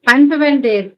ಪನ್ಪೆ ಪಂಡೇರ್.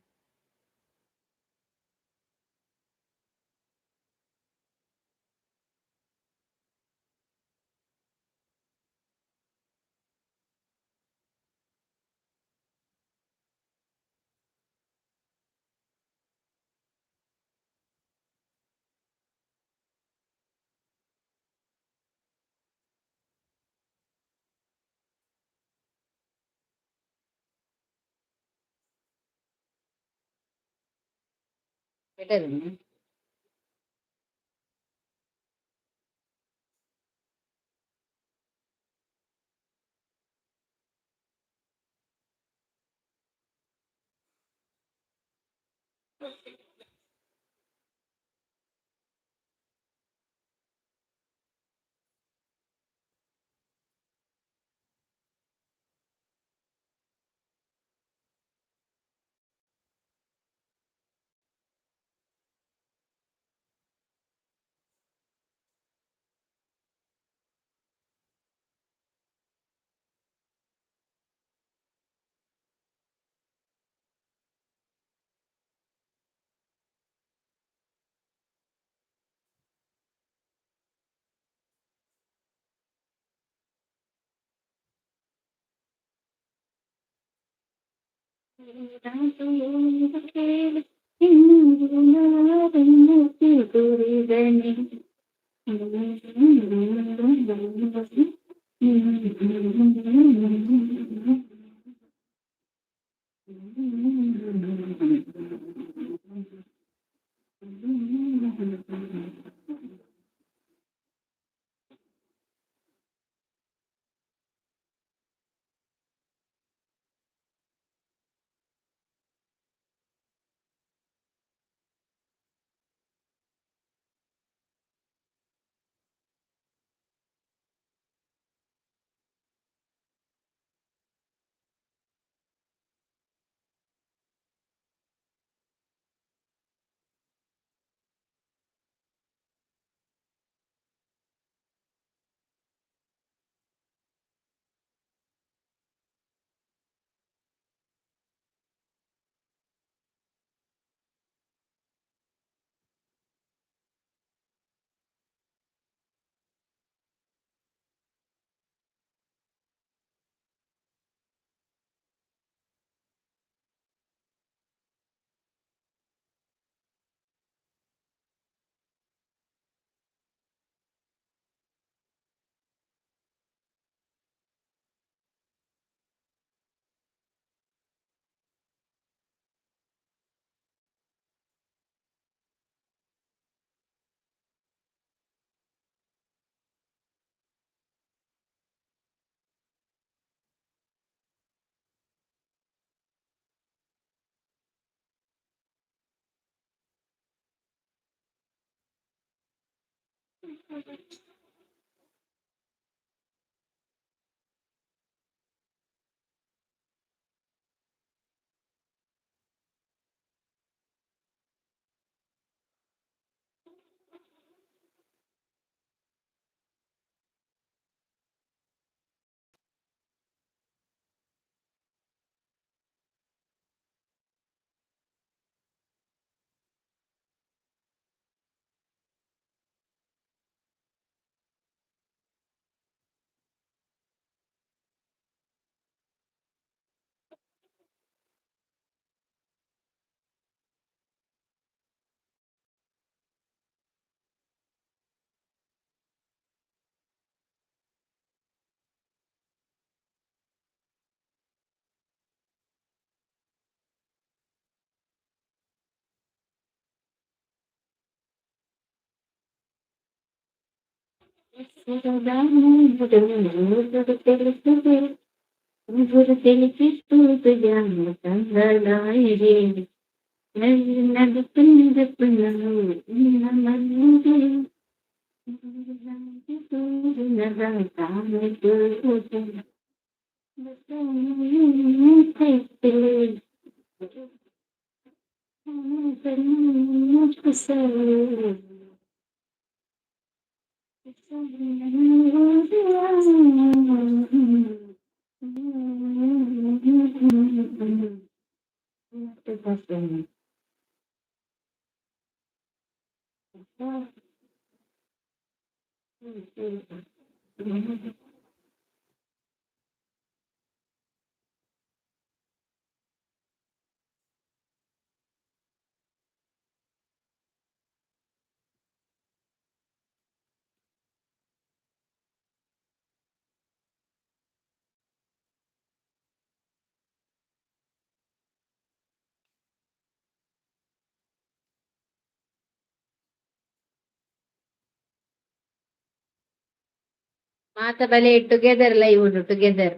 ಮಾತ ಬಲೆ ಟುಗೆದರ್ ಲೈವ್ ಉಂಡು, ಟುಗೆದರ್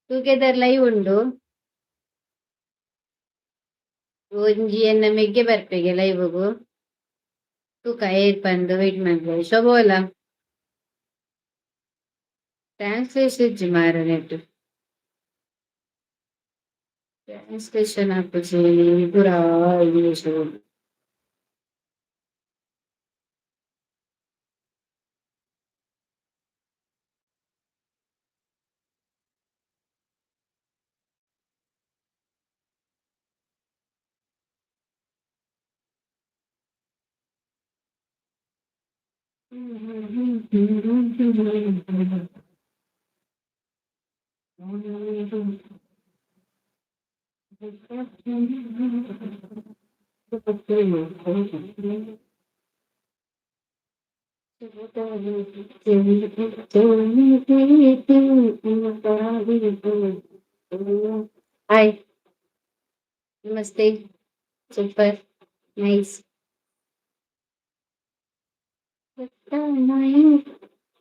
ಟುಗೆದರ್ ಲೈವ್ ಉಂಡು. ಒಂಜಿ ಎನ್ನ ಮೆಗ್ಗೆ ಬರ್ಪೆಗೆ ಲೈವ್ಗು. ತೂಕ ಏರ್ ಪಂದ್ ವೇಟ್ ಮನ್ಪುವೆ. ಶೋಭೋಲ ಟ್ರಾನ್ಸ್ಲೇಷನ್ ಇಜ್ಜಿ ಮಾರ್ರೆ ನೆಟ್. ಟ್ರಾನ್ಸ್ಲೇಷನ್ ಆಪುಜಿ, ಪೂರಾ ಇಂಗ್ಲಿಷ್. ಹಾಯ್, ನಮಸ್ತೆ, ಸೂಪರ್, ನೈಸ್.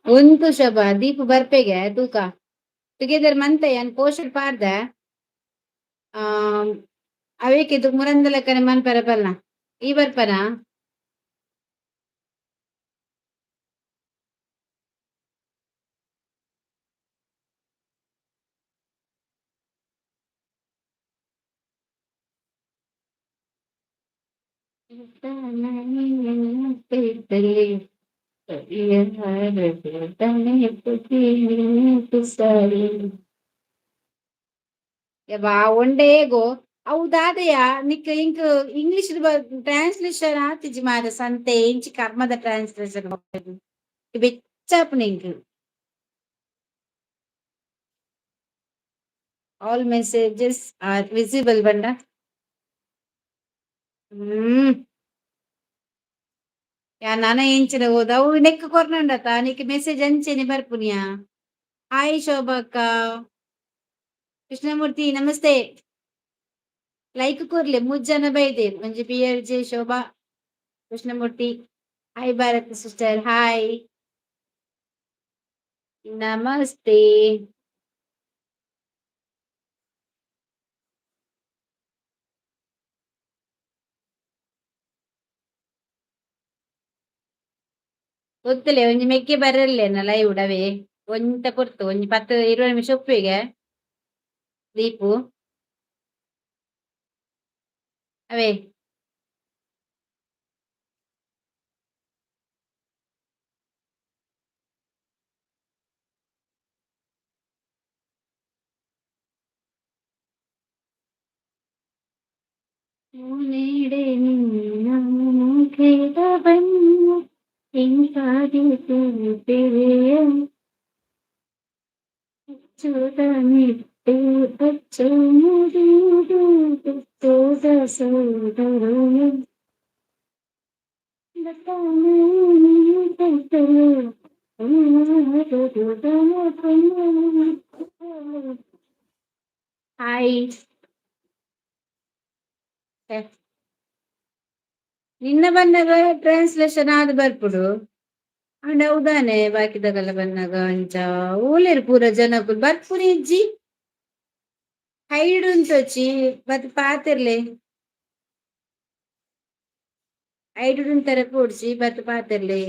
ಉಂತು ಶೋಭಾ, ದೀಪು ಬರ್ಪೆಗೆ ತೂಕ. ಟುಗೆದರ್ ಮಂತ ಯಾನ್ ಪೋಸ್ಟರ್ ಪಾಡ್ದೆ. ಅವೇಕೆ ಮುರಂದ ಲೆಕ್ಕನೆ ಮನ್ಪರೆ ಪನ್ನ ಈ ಬರ್ಪನಾ? ಬಾ ಒಂಡೇಗೋ ಅವು ದಾದೆಯ ನಿಕ್ ಇಂಕ್ ಇಂಗ್ಲಿಷ್ ಟ್ರಾನ್ಸ್ಲೇಷನ್ ಆತಿಜಿ ಮಾರೆ. ಸಂತೆ ಇಂಚಿ ಕರ್ಮದ translation ಬೆಚ್ಚಾಪುನ ink. All messages are visible ಬಂಡ. ಯಾ ನನ ಎಂಚಿನ ಹೋದ ಅವು ನೆಕ್ ಕೊರ್ನಂಡತ ನಿಕ್ ಮೆಸೇಜ್ ಅಂಚೆನೆ ಬರ್ಪುನಿಯಾ. ಹಾಯ್ ಶೋಭಕ್ಕ, ಕೃಷ್ಣಮೂರ್ತಿ ನಮಸ್ತೆ. ಲೈಕ್ ಕೊರ್ಲೆ, ಮೂಜ್ ಜನ ಬೈದೆ. ಒಂಜಿ B R J Shobha, Krishnamurthy. Hi Bharat sister, hi, namaste. ಗೊತ್ತಲೆ ಒಂಜಿ ಮೆಕ್ಕೆ ಬರಲ್ಲೇನ ಲೈವ್ ಉಡವೆ. ಒಂತ ಪೊರ್ತು ಒಂಜಿ 10-20 ನಿಮಿಷ ಒಪ್ಪಿಗೆ ದೀಪು ಅವೇ. ನಿನ್ನ ಮುಖದ ಬಣ್ಣ ಇಂಪಾಗಿ ಅಚ್ಚುತನಿಟ್ಟು ಅಚ್ಚುನುಡಿದು ಸೋದರ. ಹಾಯ್. ನಿನ್ನ ಬನ್ನಗ ಟ್ರಾನ್ಸ್ಲೇಷನ್ ಆದ್ ಬರ್ಪುಡು. ಅಂಡ ಹೌದಾನೆ, ಬಾಕಿದಗಲ್ಲ ಬನ್ನಗ ಅಂಚ ಓಲೇರು ಪೂರ ಜನಕುಲು ಬರ್ಪುನಿ ಇಜ್ಜಿ. ಹೈಡ್ ಉಂತೊಚಿ ಬತ್ ಪಾತೆರ್ಲೆ. ಹೈಡ್ ಉಂತಾರೆ ಪೋಡ್ಚಿ, ಬತ್ ಪಾತೆರ್ಲೆ.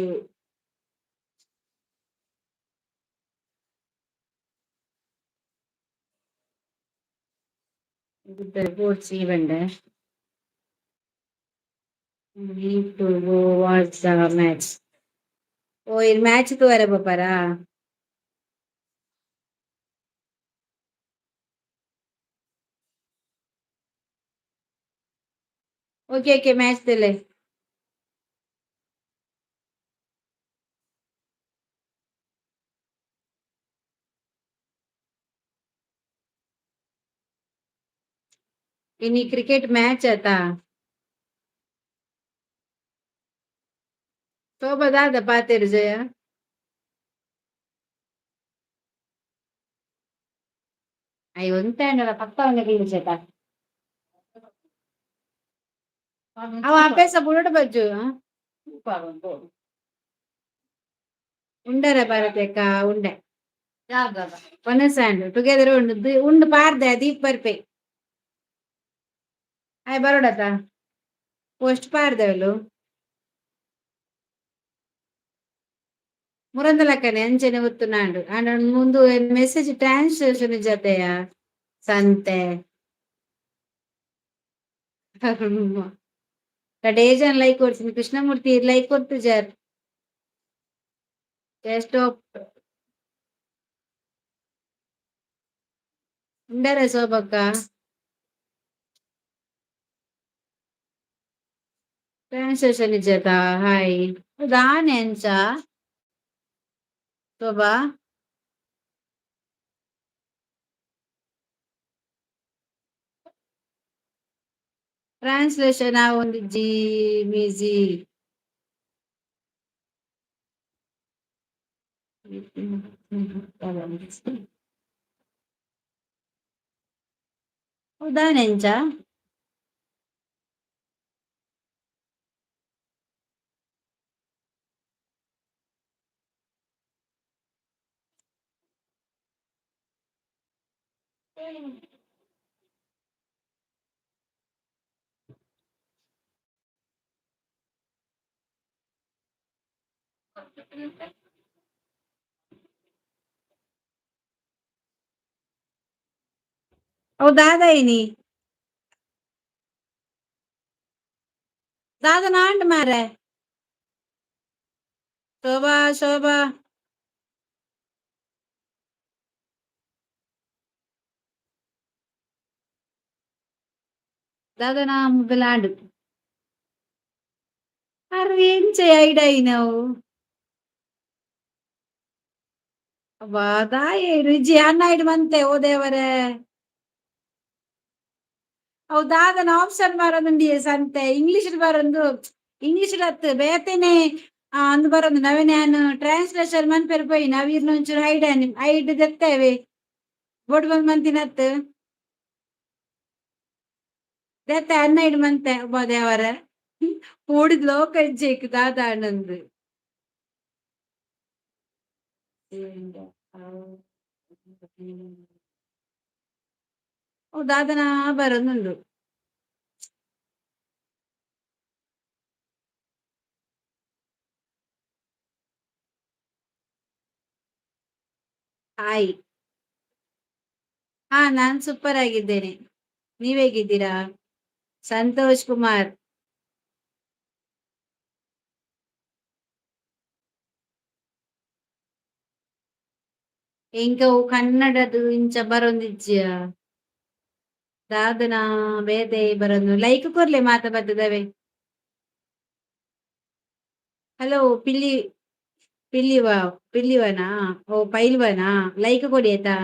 ಪೋಡ್ಚಿ ಬಂಡೆ. Need to go watch the match. ಓ ಇರ್ ಮ್ಯಾಚ್ ತೂವರೆ ಪೋಪರಾ? ಓಕೆ ಓಕೆ, ಮ್ಯಾಚ್ ತೂಲೆ. ಇನಿ ಕ್ರಿಕೆಟ್ ಮ್ಯಾಚ್ ಆತಾ? ಶೋಭಾ ದಾದ ಪಾತೆರು ಜಯ. ಅಯ್ ಒಂತೆ ಆಂಡಲ ಪತ್ತ ಒಂಜಿ ಕಿಂಚತ. ಅವ ಅಭ್ಯಾಸ ಬುಡೋಡು ಬಜ್ಜು. ಉಂಡರ ಭಾರತಕ್ಕ ಉಂಡೆ. ಒನಸಾಂಡ್ ಟುಗೆದರ್ ಉಂಡು ಉಂಡು ಪಾರ್ದೆ ದೀಪ್ ಬರ್ಪೆ. ಆಯ್ ಬರೋಡತ ಪೋಸ್ಟ್ ಪಾರ್ದೆವಲು. ಮುರಂದಲಕ್ಕನೆ ಅಂಚನೆ ಒತ್ತುನಾಂಡು ಅಂಡ ಮುಂದು ಮೆಸೇಜ್ ಟ್ರಾನ್ಸ್ಲೇಷನ್ ಜತೆಯ ಸಂತೆ. ಕಡೇಜನ್ ಲೈಕ್ ಕೊಡ್ತೀನಿ. ಕೃಷ್ಣಮೂರ್ತಿ ಲೈಕ್ ಕೊಡ್ತು. ಸ್ಟಾಪ್ ಉಂಡರ ಶೋಭಕ್ಕ? ಟ್ರಾನ್ಸ್ಲೇಷನ್ ಇಜ್ಜತಾ? ಹಾಯ್, ದಾನೆ ಅಂಚ ಶೋಭಾ? ಟ್ರಾನ್ಸ್ಲೇಷನ್ ಆವೊಂದಿಜ್ಜಿ ಮೀಜಿ. ದಾನೆ ಅಂಚ? ಅವು ದಾದ ಇನಿ ದಾದ ನಾಂಡ್ ಮಾರೆ ಶೋಭಾ ಶೋಭಾ. ದಾದನ ಮೊಬೈಲ್ ಆಂಡ್ ಅರೆ ಎಂಚ ಐಡಾಯಿನವು? ಅಬ್ಬಾ ದಾಯೆ ರುಜಿ ಅನ್ನ ಮಂತೆ. ಓ ದೇವರೇ, ಅವು ದಾದನ ಆಪ್ಷನ್ ಬರೋದುಂಡಿ ಸಂತೆ. ಇಂಗ್ಲಿಷ್ ಬರೊಂದು, ಇಂಗ್ಲಿಷ್ ಅತ್ತು ಬೇತೆನೆ ಅಂದ್ ಬರೋದು. ನವೀನ ಟ್ರಾನ್ಸ್ಲೇಷನ್ ಮನ್ಪೆರ್ ಪೋಯಿ ನವೀರ್ನ ಒಂಚೂರು ಹೈಡ್ ಹೈಡ್ ದೆತ್ತೇವೆ ಬೋಡ್ ಬಂದ್ ಮಂತಿನತ್ತು ದೆತ್ತೆ ಅನ್ನ ಇಡ್ ಮಂತೆ. ಒಬ್ಬ ದೇವರ ಪೋಡಿದ್ ಲೋಕ ಇಜ್ಜೇಕ್ ದಾದ ಆನಂದ್. ಓ ದಾದನ ಬರೋದುಂಡು. ಹಾಯ್. ಹಾ, ನಾನ್ ಸೂಪರ್ ಆಗಿದ್ದೇನೆ. ನೀವ್ ಹೇಗಿದ್ದೀರಾ ಸಂತೋಷ್ ಕುಮಾರ್? ಎಂಕ ಅವು ಕನ್ನಡದು ಇಂಚ ಬರೊಂದಿಜ್ಜಿಯ. ದಾದನ ಬೇತೆ ಬರೊಂದು. ಲೈಕ್ ಕೊರ್ಲೆ ಮಾತ ಬತ್ತದವೆ. ಹಲೋ ಪಿಲ್ಲಿ ಪಿಲ್ಲಿವಾ ಪಿಲ್ಲಿವನಾ? ಓ ಪೈಲ್ವನಾ? ಲೈಕ್ ಕೊಡಿ ಆಯ್ತಾ?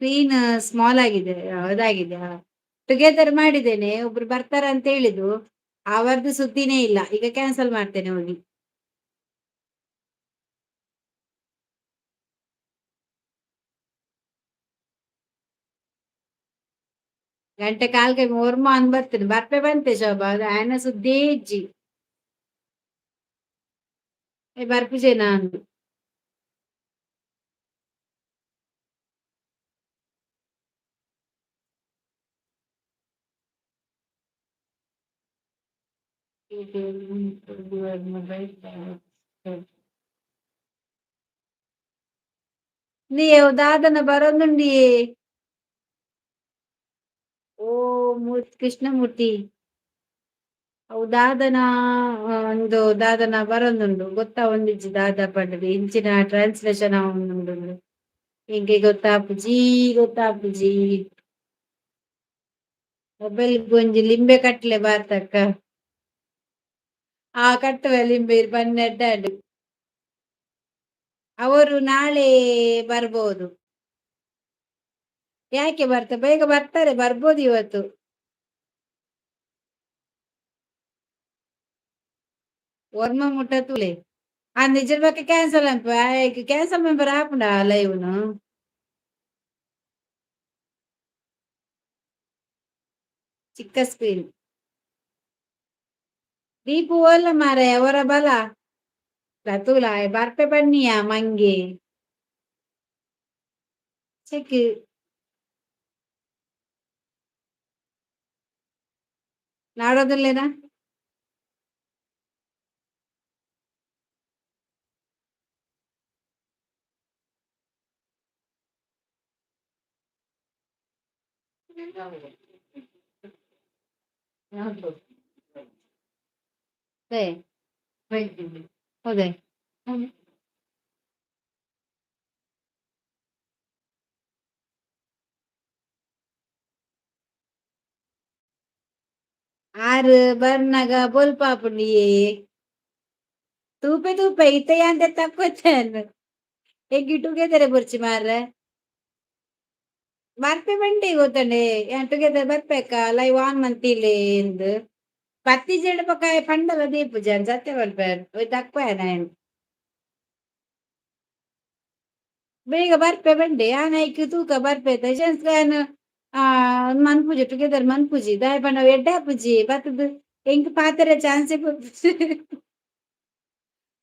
ಸ್ಕ್ರೀನ್ ಸ್ಮಾಲ್ ಆಗಿದೆ, ಇದಾಗಿದೆ. ಟುಗೆದರ್ ಮಾಡಿದ್ದೇನೆ. ಒಬ್ರು ಬರ್ತಾರ ಅಂತ ಹೇಳಿದ್ರು, ಅವರದ್ದು ಸುದ್ದಿನೇ ಇಲ್ಲ. ಈಗ ಕ್ಯಾನ್ಸಲ್ ಮಾಡ್ತೇನೆ ಹೋಗಿ. ಗಂಟೆ ಕಾಲ್ ಕೈ ಓರ್ಮ ಅನ್ ಬರ್ತೇನೆ. ಬರ್ಪೆ ಬಂತೆ ಶೋಭಾ, ಅದು ಆಯನ ಸುದ್ದಿ ಇಜ್ಜಿ. ಬರ್ಪುಜೆ ನಾನು. ನೀವು ದಾದನ ಬರೋದುಂಡಿಯೇ. ಓ ಮೂರ್ತಿ ಕೃಷ್ಣಮೂರ್ತಿ, ಅವು ದಾದನ ಒಂದು ದಾದನ ಬರೋದುಂಡು ಗೊತ್ತಾ? ಒಂದಿಜ್ಜಿ ದಾದ ಪಂಡದು ಇಂಚಿನ ಟ್ರಾನ್ಸ್ಲೇಷನ್ ಉಂಡು. ಎಂಕೆ ಗೊತ್ತಾಪುಜಿ, ಗೊತ್ತಾಪುಜಿ. ಮೊಬೈಲ್ ಒಂಜಿ ಲಿಂಬೆ ಕಟ್ಲೆ ಬಾರ್ತಕ್ಕ. ಆ ಕಟ್ಟುವ ಲಿಂಬೆ ಪನ್ನೆಡ್ಡಾಂಡ್. ಅವರು ನಾಳೆ ಬರ್ಬೋದು. ಯಾಕೆ ಬರ್ತಾರೆ? ಬೇಗ ಬರ್ತಾರೆ, ಬರ್ಬೋದು ಇವತ್ತು. ವರ್ಮ ಮುಟ್ಟ ತುಲೆ ಆ ನಿಜರ ಬಗ್ಗೆ ಕ್ಯಾನ್ಸಲ್ ಅನ್ಪ. ಕ್ಯಾನ್ಸಲ್ ಮೆಂಬರ್ ಆಪುಂಡ ಲೈವ್ನು? ಚಿಕ್ಕ ಸ್ಕ್ರೀನ್. ದೀಪು ಓಲ್ಲ ಮಾರೆ ಅವರ ಬಲ ತೂಲ ಬರ್ಪೆ ಬನ್ನಿಯ ಮಂಗೆ ಚೆಕ್. ನಾಡೋದಿಲ್ಲೇನಾ? ಹೌದೇ? ಆರು ಬರ್ನಾಗ ಬೊಲ್ಪಾಪುಂಡಿಯೇ. ತೂಪೆ ತೂಪೆ ಇತ್ತೆ ಅಂತೆ ತಕ್ಕೊಚ್ಚ ಎಂಕಿ ಟುಗೆದರೆ ಬೊರ್ಚಿ ಮಾರ್ರೆ. ಬರ್ಪೆ ಬಂಡಿ ಗೊತ್ತಂಡೆ ಯಾನ್ ಟುಗೆದರ್ ಬರ್ಪೆಕ ಲೈವ್ ಆನ್ ಮಂತಿಲೆ ಎಂದು ಪತ್ತಿ ಜಡ ಪಕ್ಕ ಪಂಡಲ ದೀಪುಜ ಸತ್ಯ ಪನ್ಪೆ ದಕ್ಪಯನ. ಬೇಗ ಬರ್ಪೆ ಬಂಡೆ ಯಾನ್ ಐಕ್ ತೂಕ ಬರ್ಪೆ ಯಾನ್ ಮನ್ಪುಜಿ ಟುಗೆದರ್ ಮನ್ಪುಜಿ ದಾಯ ಪಂಡ ಎಡ್ಡೆ ಆಪುಜಿ ಬತ್ತದು ಎಂಕ್ ಪಾತೆರ ಚಾನ್ಸ್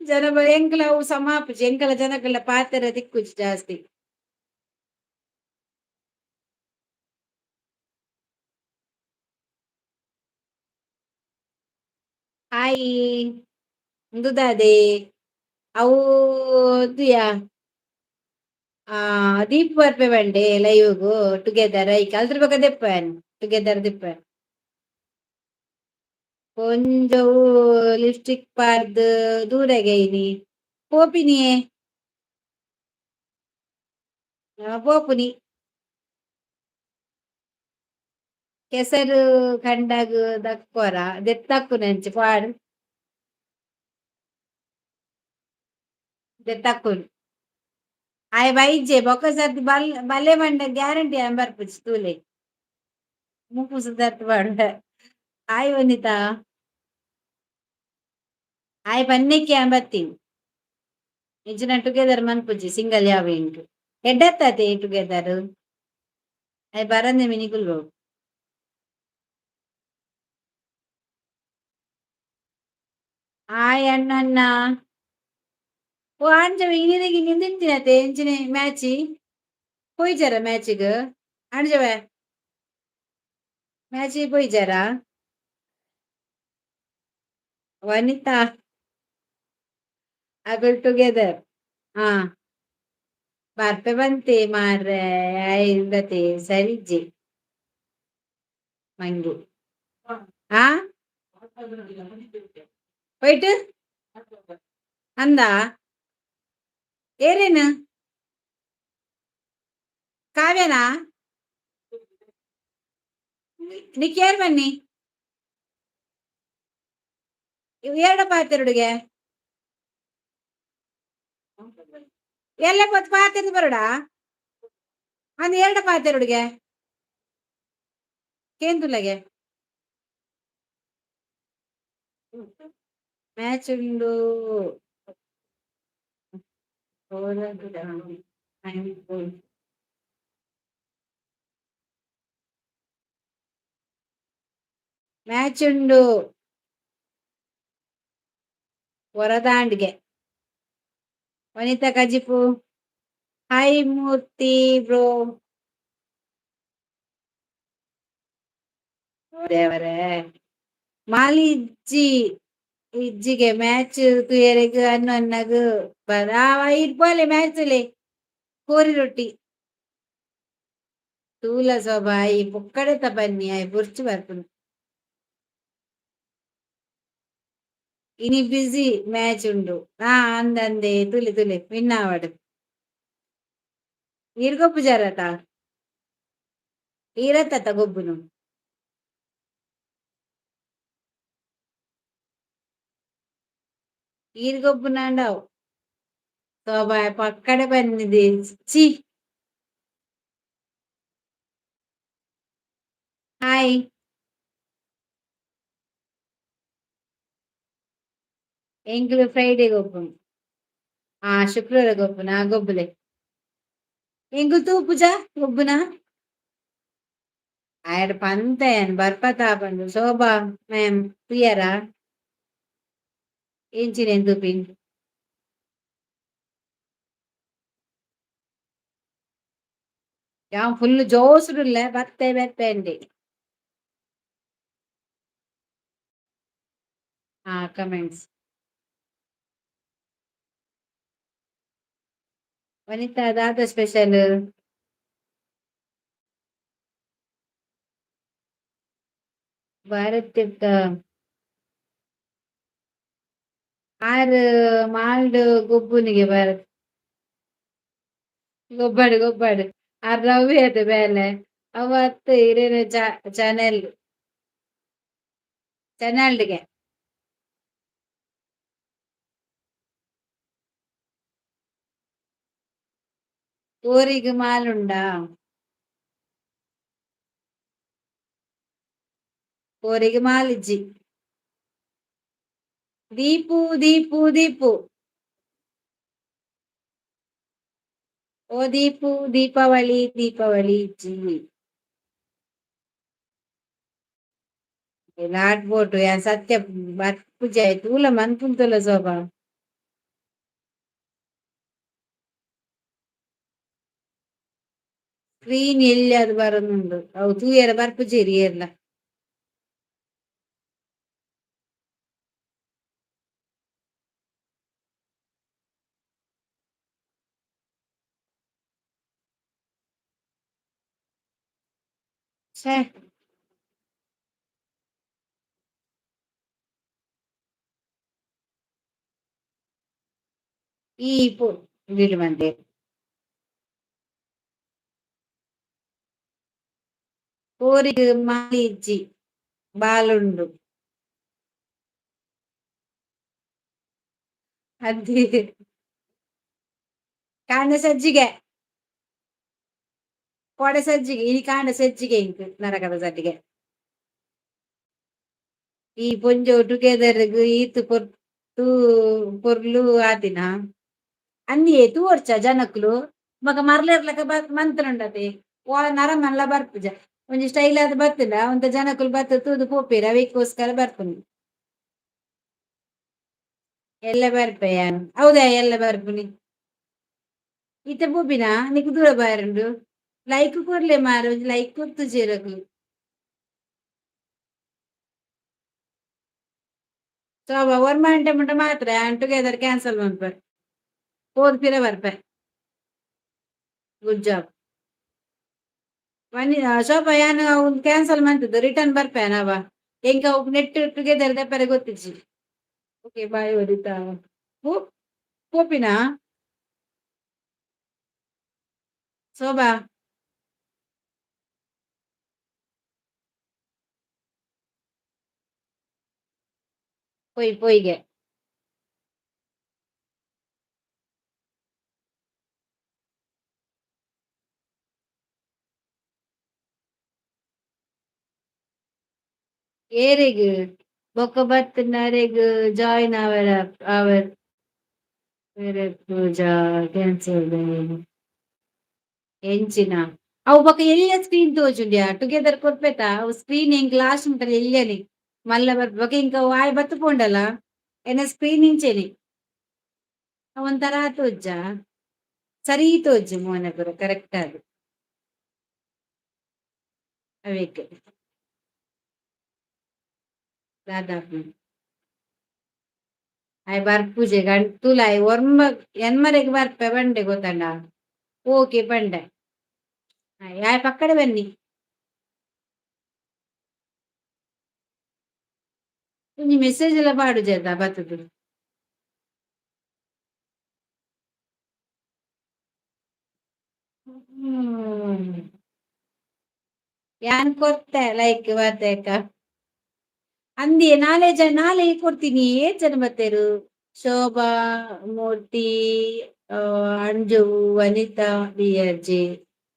ಜನ ಎಂಕ್ಲ ಅವು ಸಮ ಆಪುಜಿ. ಎಂಕಲ ಜನಕ್ಲೆಡ ಪಾತೆರ ತಿಕ್ಕುಜಿ ಜಾಸ್ತಿ. ಹಾಯ್, ಉಂದು ದಾದೆ ಅವು ಉಂದುಯಾ? ಆ ದೀಪ್ ಬರ್ಪೆ ಬಂಡೆ ಲೈವ್ಗು ಟುಗೆದರ್ ಐಕ್ ಅಲ್ತ್ರ ಬೊಕ ದೆಪ್ಪನ್ ಟುಗೆದರ್ ದೆಪ್ಪನ್. ಪೊಂಜೊವು ಲಿಪ್ಸ್ಟಿಕ್ ಪಾರ್ದ್ ದೂರಗೆ ಇನಿ ಪೋಪಿನಿಯೇ ಪೋಪುನಿ. ಕೆಸರು ಕಂಡಾಗ ದಕ್ಕೊರ ದೆತ್ತಕ್ಕುನಂಚ ಪಾಡ್ ದೆತ್ತಕ್ಕುನು ಆಯೆ ಬೈಜೆ ಬೊಕ ಸರ್ತಿ ಬಲ್ ಬಲ್ಲೆ ಮಂಡ ಗ್ಯಾರಂಟಿ ಆನ್ ಬರ್ಪುಜಿ ತೂಲೆ ಮುಪ್ಪು ಸುದರ್ತ್ ಪಾಡ್ವೆ. ಹಾಯ್ ವನಿತಾ. ಆಯೆ ಪನ್ನೆಕ್ಕಿ ಆನ್ ಬತ್ತೀನಿ ನಿಜನ ಟುಗೆದರ್ ಮನ್ಪುಜಿ ಸಿಂಗಲ್ ಯಾವ ಎಂಕ್ ಎಡ್ಡತ್ತಾತೆ ಟುಗೆದರ್ ಆಯೆ ಬರಂದೆ ಮಿನಿಕುಲ್. ಹಾಯ್ ಅಣ್ಣಣ್ಣ. ಓ ಅಂಚ ಇನಿದೆಗೆ ನಿಂದಿತ್ತಿನತೆ ಎಂಚಿನೆ ಮ್ಯಾಚಿ ಪೋಯಿಜಾರ ಮ್ಯಾಚಿಗ್ ಅಂಜವೆ ಮ್ಯಾಚಿಗ್ ಪೋಯಿಜಾರಾ ವನಿತಾ? ಅಗುಲ್ ಟುಗೆದರ್ ಹಾ ಬರ್ಪೆ ಬಂತೆ ಮಾರ್ರೆ ಇಂದತೆ ಸರಿಜೆ ಮಂಗೆ ಆ ಹೋಯ್ತು ಅಂದ ಏರೇನು ಕಾವ್ಯನಾ? ನಿಕ್ ಏರ್ ಬನ್ನಿ ಇವು ಎರಡು ಪಾತೆರುಡುಗೆ ಎಲ್ಲ ಪತ್ ಪಾತೆರ್ದು ಬರೋಡ ಅಂದ್ ಎರಡು ಪಾತೆರುಡುಗೆ ಕೇಂದುಲಗೆ ಮ್ಯಾಚ್ ಉಂಡು. ಮ್ಯಾಚ್ ಉಂಡು ವರದಾಂಡ್ಗೆ. ವನಿತಾ ಕಜಿಪು. ಹಾಯ್ ಮೂರ್ತಿ ಬ್ರೋ. ದೇವರೇ ಮಾಲಿಜ್ಜಿ ಇಜ್ಜಿಗೆ ಮ್ಯಾಚ್ ತೂಯರೆಗ್ ಅನ್ನು ಅನ್ನಗ್ ಇರ್ಪೋಲೆ ಮ್ಯಾಚ್ ಲೇ ಕೋರಿ ರೊಟ್ಟಿ ತೂಲ ಸೊಬಾಯಿ ಪೊಕ್ಕಡೆತ ಬನ್ನಿ ಆಯ್ ಬೊರ್ಚು ಬರ್ಪುನು. ಇನಿ ಬ್ಯುಸಿ ಮ್ಯಾಚ್ ಉಂಡು. ಹಾ ಅಂದಂದೆ ತುಲೆ ತುಲೆ ವಿನ್ ಆವಡ್. ಈರ್ ಗೊಬ್ಬುಜಾರತ? ಈರತ್ತ ಗೊಬ್ಬುನು? ಈರ್ ಗೊಬ್ಬುನಾಂಡವು ಶೋಭಾ ಪಕ್ಕಡೆ ಬಂದಿದೆ ಚಿ. ಹಾಯ್. ಎಂಕ್ಲು ಫ್ರೈಡೆ ಗೊಬ್ಬುನು. ಆ ಶುಕ್ರವಾರ ಗೊಬ್ಬುನ? ಗೊಬ್ಬುಲೆ. ಎಂಕುಲು ತೂಪುಜ ಗೊಬ್ಬುನ. ಆಯಡ ಪಂತೆ ಯಾನ್ ಬರ್ಪತಾ ಪಂದ್. ಶೋಭಾ ಮ್ಯಾಮ್ ತೂಯರಾ? ಎಂಚಿನ ತೂಪಿನ್? ಯಾನ್ ಫುಲ್ ಜೋಶುಡುಲ್ಲೆ ಬತ್ತೆ ಬತ್ತೆ. ಹಾ, ಕಮೆಂಟ್ಸ್. ವನಿತಾ, ದಾದ ಸ್ಪೆಷಲ್? ಭಾರತ್ ಆರ್ ಮಾಲ್ಡ್ ಗೊಬ್ಬುನಿಗೆ ಭಾರತ್. ಗೊಬ್ಬಾಡು ಗೊಬ್ಬಾಡು. ಆರ್ ರವಿ ಅದ ಬೇಲೆ ಅವತ್ತು ಇರೇನ ಚಾನೆಲ್ ಚಾನೆಲ್ಗೆ. ಊರಿಗೆ ಮಾಲುಂಡಾ? ಊರಿಗೆ ಮಾಲಿಜ್ಜಿ. ದೀಪು ದೀಪು ದೀಪು, ಓ ದೀಪು, ದೀಪಾವಳಿ ದೀಪಾವಳಿ ಇಜ್ಜಿ. ಲಾಟ್ ಬೋಟು ಯಾನ್ ಸತ್ಯ ಬರ್ಪುಜೆ ತೂಲ ಮನ್ಪುಂತುಲ್ಲ ಶೋಭಾ. ಸ್ಕ್ರೀನ್ ಎಲ್ಲಿ ಅದು ಬರೋದುಂಡು, ಅವು ತೂಯರ ಬರ್ಪುಜೆರ್ ಏರ್ಲ. ಛೇ. ಈ ಪು ಮಂತೆ ಕೋರಿಗ್ ಮಾಲಿ ಇಜ್ಜಿ, ಬಾಲುಂಡು. ಅದೇ ಕಾಂಡೆ ಸಜ್ಜಿಗೆ, ಕೋಡೆ ಸಜ್ಜಿಗೆ, ಇನಿ ಕಾಂಡೆ ಸಜ್ಜಿಗೆ ಇಂಕ್ ನರಕದ ಸಜ್ಜಿಗೆ. ಈ ಪೊಂಜೋ ಟುಗೆದರ್ ಈತ್ ಪೊರ್ತು ಪೊರ್ಲು ಆತಿನ ಅಂದಿಯೇ ತೂವೊಡ್ಚ ಜನಕ್ಲು ಬೊಕ ಮರ್ಲೆರ್ಲಕ ಮಂತ್ನುಂಡತೆ. ಓಲ ನರಮನ್ಲ ಬರ್ಪುಜ. ಒಂಜಿ ಸ್ಟೈಲ್ ಆದ್ ಬತ್ತುಂಡ ಒಂತೆ ಜನಕುಲು ಬತ್ತ್ ತೂದು ಪೋಪೆರ್, ಅವೆಕ್ಕೋಸ್ಕರ ಬರ್ಪುನಿ. ಎಲ್ಲ ಬರ್ಪೆ ಯಾನ್. ಹೌದಾ? ಎಲ್ಲ ಬರ್ಪುನಿ. ಇತ್ತೆ ಪೋಪಿನ ನಿಕ್ ದೂರ ಬಾರುಂಡು. ಲೈಕ್ ಕೊರ್ಲೆ ಮಾರ್ರೆ, ಒಂಜಿ ಲೈಕ್ ಕೊರ್ತುಜೆರ್ ಅಕುಲು. ಶೋಭಾ ಒರ್ಂಬ ಗಂಟೆ ಮುಟ ಮಾತ್ರ ಟುಗೆದರ್ ಕ್ಯಾನ್ಸಲ್ ಮನ್ಪರ್ ಪೋದು ಪಿರ ಬರ್ಪೆ. Good job. ವನಿ ಶೋಭಾ, ಯಾನ್ ಅವು ಕ್ಯಾನ್ಸಲ್ ಮಂತುದು ರಿಟರ್ನ್ ಬರ್ಪೆ ನಾವ. ಎಂಕ್ ಅವು ನೆಟ್ ಟುಗೆದರ್ ದೆಪ್ಪರೆ ಗೊತ್ತಿಜ್ಜಿ. ಓಕೆ, ಬಾಯ್ ವನಿತಾ. ಪೋಪಿನಾ ಶೋಭಾ? ಪೋಯ್ ಪೋಯ್ಗೆ. ಏರೆಗ್ ಬೊಕ್ಕ ಬತ್ತಿನ ಅರೆಗ್ ಜಾಯಿನ್ ಆವರ ಆವರ್ ಪೂಜಾ ಕ್ಯಾನ್ಸಲ್ ಎಂಚಿನ ಅವು? ಬೊಕ ಎಲ್ಯ ಸ್ಕ್ರೀನ್ ತೋಜುಂಡ್ಯಾ. ಟುಗೆದರ್ ಕೊರ್ಪೆತ ಅವು ಸ್ಕ್ರೀನ್ ಎಂಕ್ ಲಾಸ್ಟ್ ಮುಟ್ಟಲ ಎಲ್ಯನೆ ಮಲ್ಲ ಬರ್ಪ. ಬೊಕ ಎಂಕ್ ಅವು ಆಯ್ ಬತ್ತು ಪೋಂಡಲ ಎನ್ನ ಸ್ಕ್ರೀನ್ ಇಂಚೆನೆ ಒಂಥರ ತೋಜ್ಜ, ಸರಿ ತೋಜು ಮೋನೆ ಪೂರ ಕರೆಕ್ಟ್ ಆದ್ ಅವೇಕ್ ದಾದಾಪುಂಡು. ಆಯ್ ಬರ್ಪುಜೆ ಗಂಟ್ ತೂಲ, ಆಯ್ ಒರ್ಂಬ ಎನ್ಮರೆಗ್ ಬರ್ಪೆ ಪಂಡೆ, ಗೊತ್ತಂಡ? ಓಕೆ ಪಂಡೆ ಆಯ್. ಪಕ್ಕಡೆ ಬನ್ನಿ. ಒಂಜಿ ಮೆಸೇಜ್ ಎಲ್ಲ ಪಾಡುಜೆತ ಬತ್ತುದು. ಯಾನ್ ಕೊರ್ತೆ ಲೈಕ್ ಬತ್ತೇಕ ಅಂದಿಯೇ. ನಾಳೆ ಜನ ನಾಳೆ ಕೊಡ್ತೀನಿ. ಏತ್ ಜನ ಬತ್ತೇರು? ಶೋಭಾ ಮೂರ್ತಿ, ಅಂಜು, ವನಿತಾ, ಬಿ ಆರ್ ಜಿ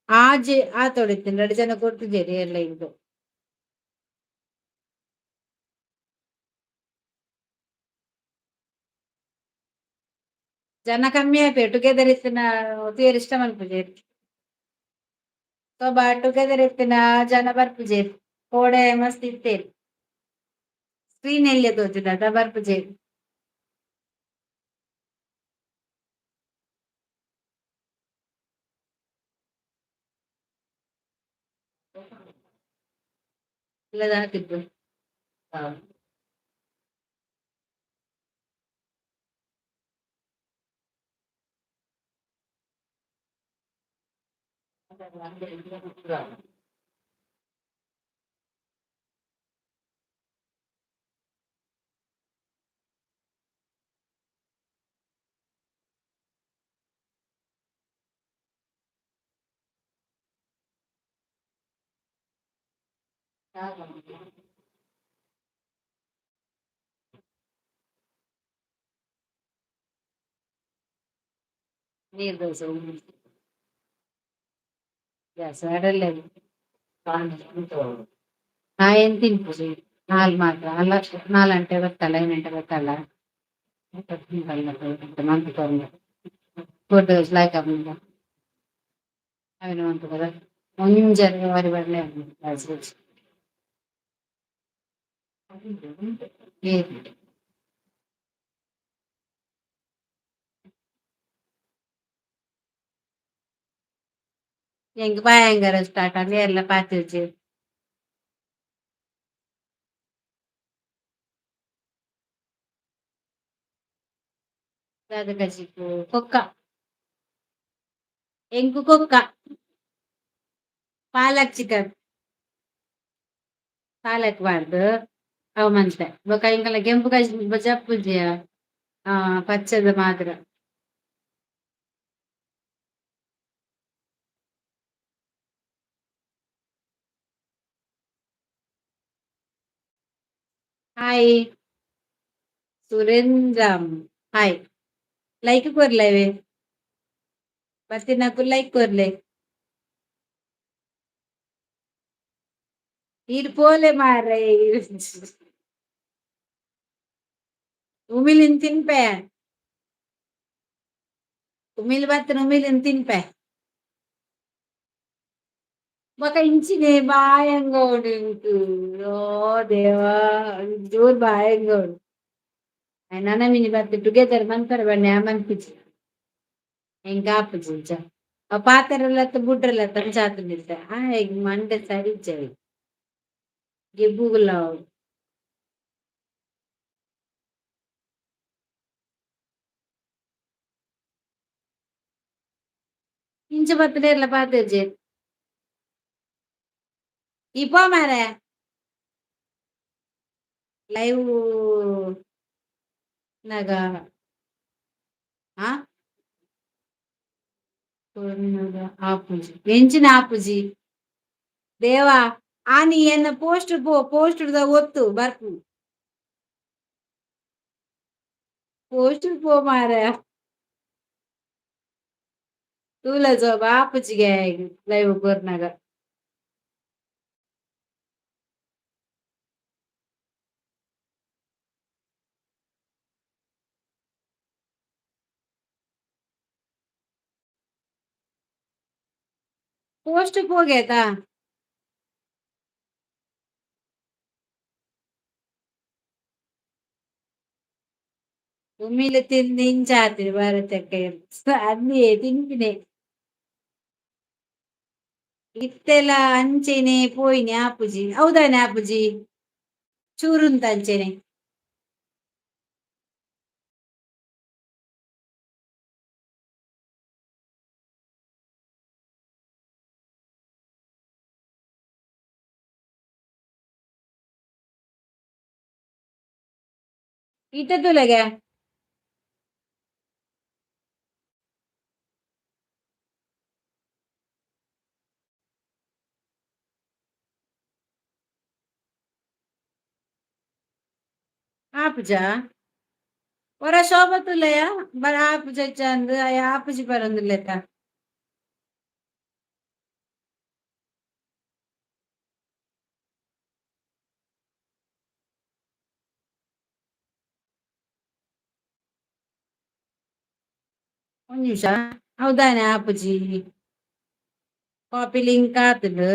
ಆಜೆ ಆತೊಡಿತ್ತಿನ ರಡ್ಡ್ ಜನ ಕೊರ್ತುಜೆರ್ ಏರ್ಲ ಇಂದ್. ಜನ ಕಮ್ಮಿ ಆಪೆರ್ ಟುಗೆದರ್ ಇತ್ತಿನ ತೂಯೆರೆ ಇಷ್ಟ ಮನ್ಪುಜೆರ್. ಶೋಭಾ, ಟುಗೆದರ್ ಇತ್ತಿನ ಜನ ಬರ್ಪುಜೆರ್. ಕೋಡೆ ಮಸ್ತ್ ಇತ್ತೆರ್. ಸ್ಕ್ರೀನ್ ಎಲ್ಯ ತೋಜುಂಡತ, ಬರ್ಪುಜೆರ್. ಇಲ್ಲದ ಹಾಕಿದ್ದು. ನೀರ್ ದೋಸೆ. ಗ್ಯಾಸ್. ಆಯೆನ್ ತಿನ್ಪುಜಿ ನಾಲ್ ಮಾತ್ರ ಅಲ್ಲ. ನಾಲ್ ಗಂಟೆ ಬತ್ತಲ್ಲ, 5 ಗಂಟೆ ಬತ್ತಲ್ಲ. ಮಂತ್ ಫೋಟೋಸ್ ಲೈಕ್ ಆಪುಂಡ ಅವೆನ್ ಮನ್ಪುಗದ ಒಂಜರೆ ಬಾರಿ ಬರ್ಲೆ. ಏತ್ ಎಂಕ್ ಭಯಂಕರ ಸ್ಟಾರ್ಟ್ ಆಂಡ್ ಏರ್ಲ ಪಾತೆರ್ಜೆರ್. ದಾದ ಕಜಿಪು? ಕೊಕ್ಕ. ಎಂಕ್ ಕೊಕ್ಕ, ಪಾಲಕ್ ಚಿಕನ್. ಪಾಲಕ್ ಪಾಡ್ದ್ ಅವು ಮಂತೆ. ಬೊಕ್ಕ ಎಂಕಲ್ಲ ಕೆಂಪು ಕಜಿಪು ಜಪ್ಪುಜಿಯ ಪಚ್ಚದ ಮಾತ್ರ. Hi Surendran, hi. ಲೈಕ್ ಕೊರ್ಲೆವೆ, ಬತ್ತಿನಕುಲು ಲೈಕ್ ಕೊರ್ಲೆ. ಈರ್ ಪೋಲೆ ಮಾರ್ರೆ. ಉಮಿಲಿನ್ ತಿನ್ಪೆ. ಉಮಿಲ್ ಬತ್ತಿನ ಉಮಿಲಿನ್ ತಿನ್ಪೆ. ಬೊಕ ಇಂಚಿನೆ ಬಾಯಂಗ ಉಂಡು ಎಂಕ್. ಓ ದೇವಾ, ಜೋರ್ ಬಾಯಂಗ ಉಂಡು. ನನ ಮಿನಿ ಬತ್ತ್ ಟುಗೆದರ್ ಮನ್ಪರೆ ಬನ್ನಿ. ಆ ಮನ್ಪುಜಿ, ಎಂಕ್ ಆಪುಜಿ ಇಂಚ. ಅವ್ ಪಾತೆರಲತ್ತ ಬುಡ್ರಲತ್ತ ಅಂಚ ಆತುಂಡು ಇತ್ತೆ. ಆಯೆ ಮಂಡೆ ಸರಿ ಇಜ್ಜಿ ಅಯೆ ಗೆಬ್ಬುಗುಲ ಅವು. ಇಂಚ ಬತ್ತುಂಡ ಏರ್ಲ ಪಾತೆರ್ಜೆರ್. ಈ ಪೋ ಮಾರ್ರೆ. ಲೈವ್ ನಗ ಆ ಆಪುಜಿ. ಎಂಚಿನ ಆಪುಜಿ ದೇವಾ? ಆನಿ ಎನ್ನ ಪೋಸ್ಟ್ ಪೋ, ಪೋಸ್ಟ್ ದ ಒತ್ತು ಬರ್ಪು. ಪೋಸ್ಟ್ ಪೋ ಮಾರ್ರೆ. ತೂಲ ಜೋಬ, ಆಪುಜಿಗೆ ಲೈವ್ ಕೊರ್ನಗ. ಪೋಸ್ಟ್ ಪೋಗೇತಾ. ಉಮಿಲ್ ತಿಂದು ಇಂಚ ಆತಿನಿ ಭಾರತಕ್ಕ. ಅಂದೇ ತಿನ್ಪಿನೆ ಇತ್ತೆಲ ಅಂಚೆನೆ ಪೋಯಿನಿ. ಆಪುಜಿ, ಹೌದಾನೆ? ಆಪುಜಿ, ಚೂರುಂತ ಅಂಚೆನೆ. ಇತ್ತೆ ತೂಲೆಗೆ. ಆಪುಜಾ? ಒರ ಶೋಭತುಲ್ಲಯ ಬರ ಆಪುಜ ಅಂದ್ ಅಯ ಆಪುಜಿ ಬರೊಂದುಲ್ಲೆತ. ಒಂಜಿ ನಿಮಿಷ, ಹೌದಾನೆ ಆಪುಜಿ? ಕಾಪಿ ಲಿಂಕ್ ಆತುಂಡು.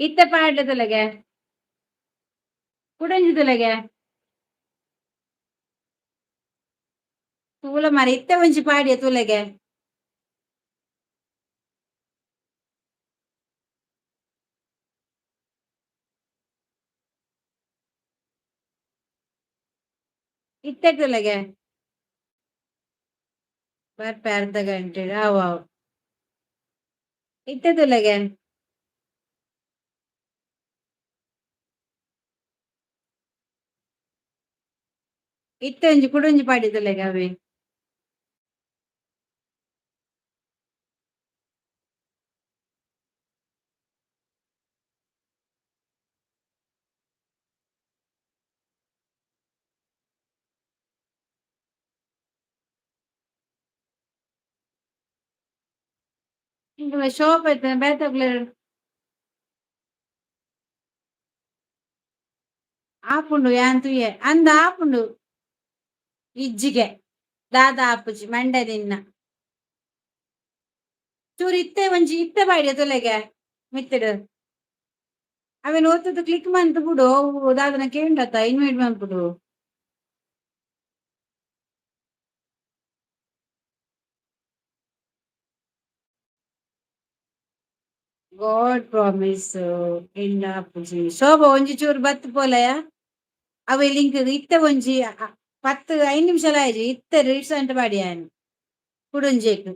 ಇತ್ತೆ ಪಾಡ್ಲೆ ತುಲೆಗೆ, ಕುಡೊಂಜಿ ತುಲೆಗೆ. ತೂಲ ಮಾರೆ, ಇತ್ತೆ ಒಂಜಿ ಪಾಡಿಯ ತುಲೆಗೆ. ಇತ್ತೆ ತುಲೆಗೆ ಬರ್ಪೆ ಅರ್ಧ ಗಂಟೆ. ಅವ್ ಅವ್ ಇತ್ತೆ ತುಲೆಗೆ. ಇತ್ತೆ ಒಂಜಿ ಕುಡೊಂಜಿ ಪಾಡಿ ತುಲೆಗೆ ಅವೇ. ಶೋಪ್ ಐತೆ ಬೇತಗ್ಲೆ. ಆಪುಂಡು, ಯಾನ್ ತೂಯೆ ಅಂದ ಆಪುಂಡು. ಇಜ್ಜಿಗೆ ದಾದ ಆಪುಜಿ ಮಂಡೆ ನಿನ್ನ. ಚೂರು ಇತ್ತೆ ಒಂಜಿ ಇತ್ತೆ ಬಾಡಿಯ ತುಲೆಗೆ ಮಿತ್ತಡು. ಅವೇನು ಒತ್ತುದು ಕ್ಲಿಕ್ ಮಂತ್ ಬಿಡು, ದಾದನ ಕೇಂಡತ್ತ ಇನ್ವೈಟ್ ಮನ್ಪುಡು. ಗಾಡ್ ಪ್ರಾಮಿಸ್ ಎಂಡ ಆಪುಜಿ. ಶೋಭಾ, ಒಂಜಿ ಚೂರು ಬತ್ತು ಪೋಲಯ ಅವೆ ಲಿಂಕ್. ಇತ್ತೆ ಒಂಜಿ 10, 5 ನಿಮಿಷ ಆಯ್ಜಿ. ಇತ್ತೆ ರೀಸೆಂಟ್ ಬಾಡಿಯಾನ್ ಕುಡೊಂಜೇಕ್.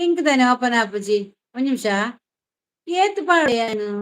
ಲಿಂಕ್ ತಾನೆ ಓಪನ್ ಆಪುಜಿ. ಒಂಜಿ ನಿಮಿಷ, ಏತ್ ಪಾಡ್ಯಾನು?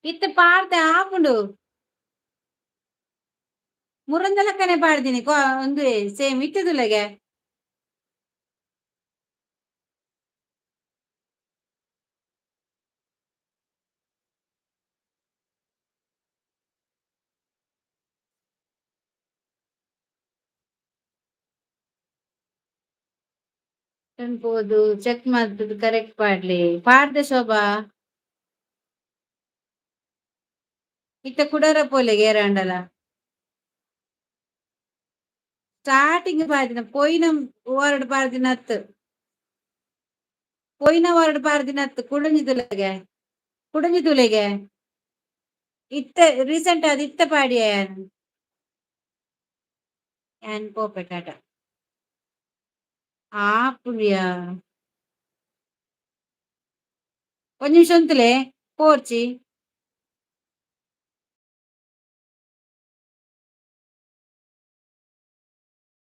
ಇತ್ತೆ ಪಾಡ್ದೆ, ಆಪುಂಡು. ಮುರಂದಲಕ್ಕನೆ ಪಾಡ್ದಿನಿ ಒಂದು ಸೇಮ್ ಇತ್ತದುಲಗೆ. ಪೋದು ಚೆಕ್ ಮಾಡ್ತದೆ, ಕರೆಕ್ಟ್ ಪಾಡ್ಲಿ. ಪಾಡ್ದೆ ಶೋಭಾ. ಇತ್ತ ಕುಡರ ಪೋಲೆಗೆ ಏರಾಂಡಲ. ಸ್ಟಾರ್ಟಿಂಗ್ ಪಾಡ್ದಿನ ಪೋಯಿನ ವಾರ್ಡ್ ಪಾಡ್ದಿನ ಅತ್ತು, ಪೋಯಿನ ವಾರ್ಡ್ ಪಾಡ್ದಿನ ಅತ್ತು. ಕುಡೊಂಜಿ ತುಲೆಗೆ, ಕುಡೊಂಜಿ ತುಲೆಗೆ. ಇತ್ತೆ ರೀಸೆಂಟ್ ಆದ್ ಇತ್ತೆ ಪಾಡಿಯ. ಯಾನ್ ಪೋಪೆ, ಟಾಟಾ. ಆಪುಂಡಿಯಾ? ಒಂಜಿ ನಿಮಿಷ ಉಂತುಲೆ, ಪೋರ್ಚಿ.